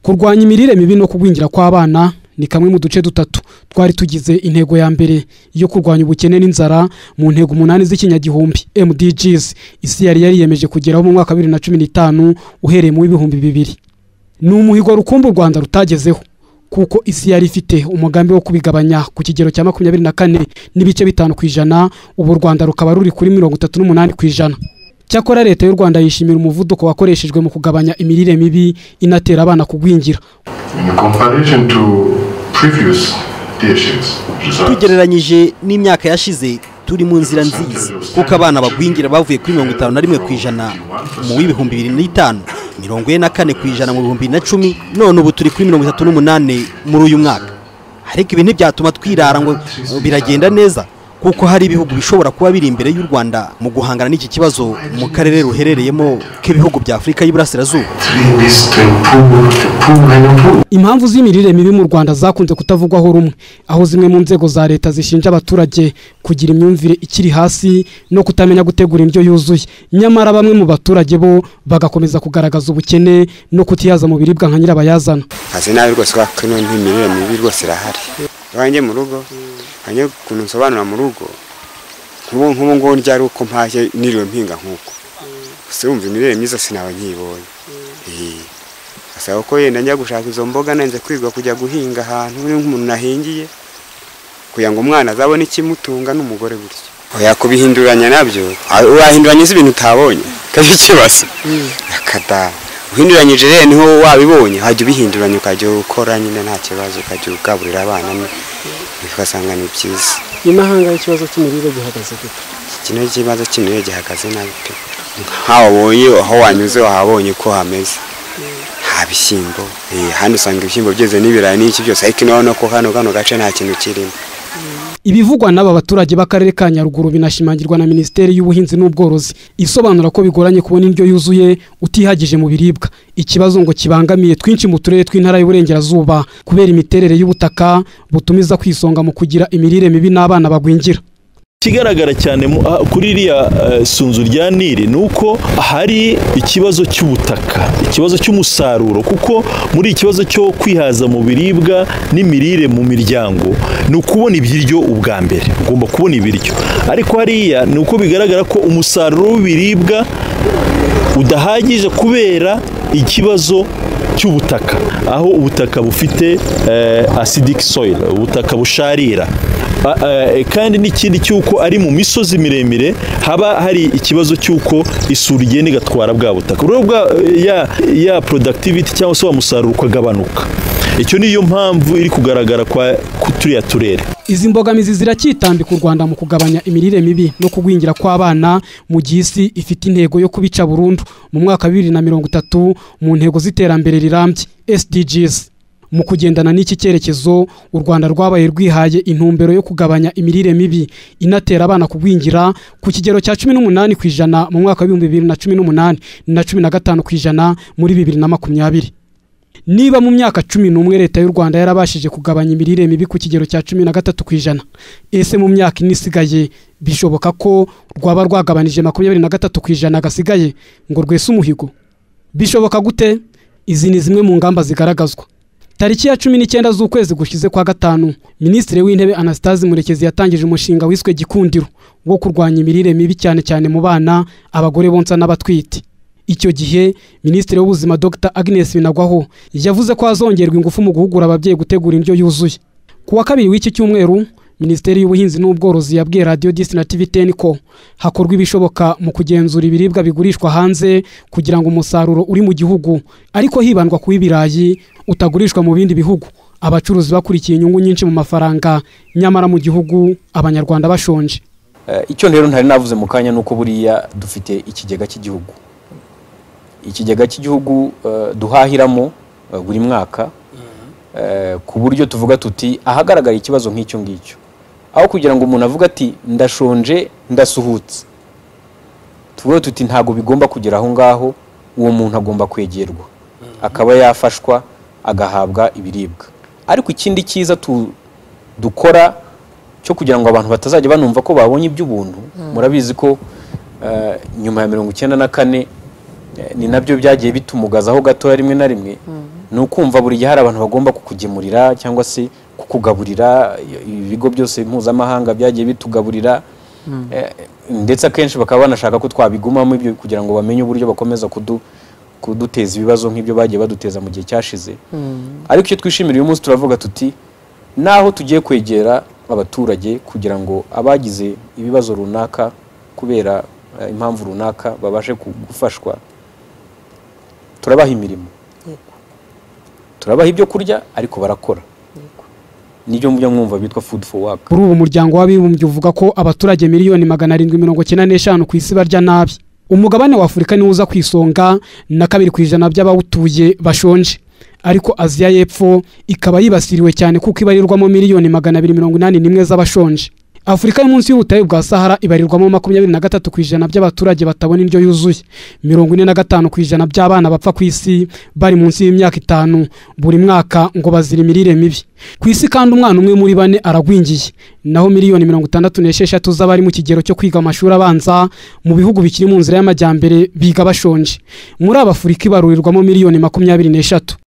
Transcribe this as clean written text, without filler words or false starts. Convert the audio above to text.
Kurwanya imirire mibi no kugwingira kw'abana ni kamwe mu duce dutatu twari tugize intego ya mbere yo kurwanya ubukene n'inzara mu ntego 8 z'ikinyagihumbi MDGs isi yari yariyemeje kugeraho mu mwaka 2015 uhereye mu 2000. Ni umuhigo rukumbi u Rwanda rutagezeho kuko isi yari ifite umugambi wo kubigabanya ku kigero cya 24.5%, ubu u Rwanda rukaba ruri kuri 38%. Cyakora leta y'u Rwanda yishimira umuvuduko wakoreshejwe mu kugabanya imirire mibi inatera abana kugwingira. Tugereranyije n'imyaka yashize turi mu nzira nziza kuko abana bagwingira bavuye kuri 51% mu 2005, 44% mu 2010, none ubu turi kuri 38 muri uyu mwaka. Ariko ibi ntibyatuma twirara ngo biragenda neza kuko hari ibihugu bishobora kuba biri imbere y'u Rwanda mu guhangana n'iki kibazo mu karere ruherereyemo k'ibihugu bya Afurika y'Iburasirazuba. Impamvu z'imirire mibi mu Rwanda zakunze kutavugwaho rumwe, aho zimwe mu nzego za leta zishinja abaturage kugira imyumvire ikiri hasi no kutamenya gutegura indyo yuzuye, nyamara bamwe mu baturage bo bagakomeza kugaragaza ubukene no kutiyaza mu biribwa nka nyirabayazana. Hasi nabi rwose ko n'imirire mibi rwose irahari. Wanjye mu rugo hanye kuntu nsobanura mu rugo nk'ubu ngo ndya ari uko mpashye niriwe mpinga nkuko se umva imirire myiza sinaba nkibonye. Asaba ko yenda njya gushaka izo mboga nanze kwigwa kujya guhinga ahantu nk'umuntu nahingiye kugira ngo umwana azabone ikimutunga n'umugore gutyo. Oya kubihinduranya nabyo urahinduranya ibintu utabonye kaje ikibazo akada uhinduranyije rero niho wabibonye hajya ubihinduranya ukajya ukora nyine nta kibazo ukajya ugaburira abana ugasanga ni byiza. Imahanga ikibazo cy'imirire gihagaze gute? Kino kibazo cy'imirire gihagaze nabi pe. Nkaho wabonye aho wanyuze wahabonye ko hameze nta bishyimbo, hano usanga ibishyimbo byeze n'ibirayi n'iki byose, ariko none ko hano kano gace nta kintu kirimo. Ibivugwa n'aba baturage b'akarere ka Nyaruguru binashimangirwa na Minisiteri y'Ubuhinzi n'Ubworozi isobanura ko bigoranye kubona indyo yuzuye utihagije mu biribwa, ikibazo ngo kibangamiye twinshi mu turere tw'intara y'Uburengerazuba kubera imiterere y'ubutaka butumiza kwisonga mu kugira imirire mibi n'abana bagwingira. Ikigaragara cyane kuri iriya sunzu rya Nili ni uko hari ikibazo cy'ubutaka, ikibazo cy'umusaruro, kuko muri ikibazo cyo kwihaza mu biribwa n'imirire mu miryango ni ukubona ibiryo ubwa mbere, ugomba kubona ibiryo. Ariko hariya ni uko bigaragara ko umusaruro w'ibiribwa udahagije kubera ikibazo cy'ubutaka, aho ubutaka bufite acidic soil, ubutaka busharira. Kandi n'ikindi cy'uko ari mu misozi miremire haba hari ikibazo cy'uko isuri igenda igatwara bwa butaka, ya productivity cyangwa se wa musaruro ukagabanuka. Icyo niyo mpamvu iri kugaragara kwa turiya turere. Izi mbogamizi ziracyitambika u Rwanda mu kugabanya imirire mibi no kugwingira kw'abana mu gihe isi ifite intego yo kubica burundu mu mwaka 2030 mu ntego z'iterambere rirambye SDGs. Mu kugendana n'iki cyerekezo u Rwanda rwabaye rwihaye intumbero yo kugabanya imirire mibi inatera abana kugwingira ku kigero cya 18% mu mwaka wa 2018 na 15% muri 2020. Niba mu myaka 11 leta y'u Rwanda yarabashije kugabanya imirire mibi ku kigero cya 13%, ese mu myaka ine isigaye bishoboka ko rwaba rwagabanije 23% gasigaye ngo rwese umuhigo? Bishoboka gute? Izi ni zimwe mu ngamba zigaragazwa. Tariki ya 19 z'ukwezi gushize kwa gatanu, Minisitiri w'Intebe Anastase Murekezi yatangije umushinga wiswe Gikundiro wo kurwanya imirire mibi cyane cyane mu bana, abagore bonsa n'abatwite. Icyo gihe Minisitiri w'Ubuzima Dr Agnes Binagwaho yavuze ko hazongerwa ingufu mu guhugura ababyeyi gutegura indyo yuzuye. Ku wa kabiri w'iki cyumweru, Minisiteri y'Ubuhinzi n'Ubworozi yabwiye Radio 10 na TV10 ko hakorwa ibishoboka mu kugenzura ibiribwa bigurishwa hanze kugira ngo umusaruro uri mu gihugu, ariko hibandwa ku ibirayi utagurishwa mu bindi bihugu, abacuruzi bakurikiye inyungu nyinshi mu mafaranga, nyamara mu gihugu Abanyarwanda bashonje. Icyo rero ntari navuze mu kanya nuko buriya dufite ikigega cy'igihugu. Ikigega cy'igihugu duhahiramo buri mwaka ku buryo tuvuga tuti ahagaragara ikibazo nk'icyo ngicyo, aho kugira ngo umuntu avuga ati ndashonje ndasuhutse, tuvuga tuti ntago bigomba kugera aho ngaho, uwo muntu agomba kwegerwa akaba yafashwa agahabwa ibiribwa. Ariko ikindi cyiza dukora cyo kugira ngo abantu batazajya banumva ko babonye iby'ubuntu, murabizi ko nyuma ya 94 ni nabyo byagiye bitumugazaho gatoya rimwe na rimwe, Ni ukumva buri gihe hari abantu bagomba kukugemurira cyangwa se kukugaburira. Ibigo byose mpuzamahanga byagiye bitugaburira, ndetse akenshi bakaba banashaka ko twabigumamo ibyo kugira ngo bamenye uburyo bakomeza kuduteza ibibazo nk'ibyo bagiye baduteza mu gihe cyashize. Ariko icyo twishimira uyu munsi, turavuga tuti naho tugiye kwegera abaturage kugira ngo abagize ibibazo runaka kubera impamvu runaka babashe gufashwa, turabaha imirimo, turabaha ibyo kurya, ariko barakora. Nibyo mujya mwumva bitwa food for work. Kuri ubu Umuryango w'Abibumbye uvuga ko abaturage miliyoni 795 ku isi barya nabi. Umugabane wa Afurika niwo uza ku isonga na 2% by'abawutuye bashonje, ariko Aziya y'Epfo ikaba yibasiriwe cyane kuko ibarirwamo miliyoni 281 z'abashonje. Afurika yo munsi y'ubutayu bwa Sahara ibarirwamo 23% by'abaturage batabona indyo yuzuye. 45% by'abana bapfa ku isi bari munsi y'imyaka 5 buri mwaka ngo bazira imirire mibi. Ku isi kandi umwana umwe muri bane aragwingiye, naho miliyoni 66 z'abari mu kigero cyo kwiga amashuri abanza mu bihugu bikiri mu nzira y'amajyambere biga bashonje. Muri aba, Afurika ibarurirwamo miliyoni 23.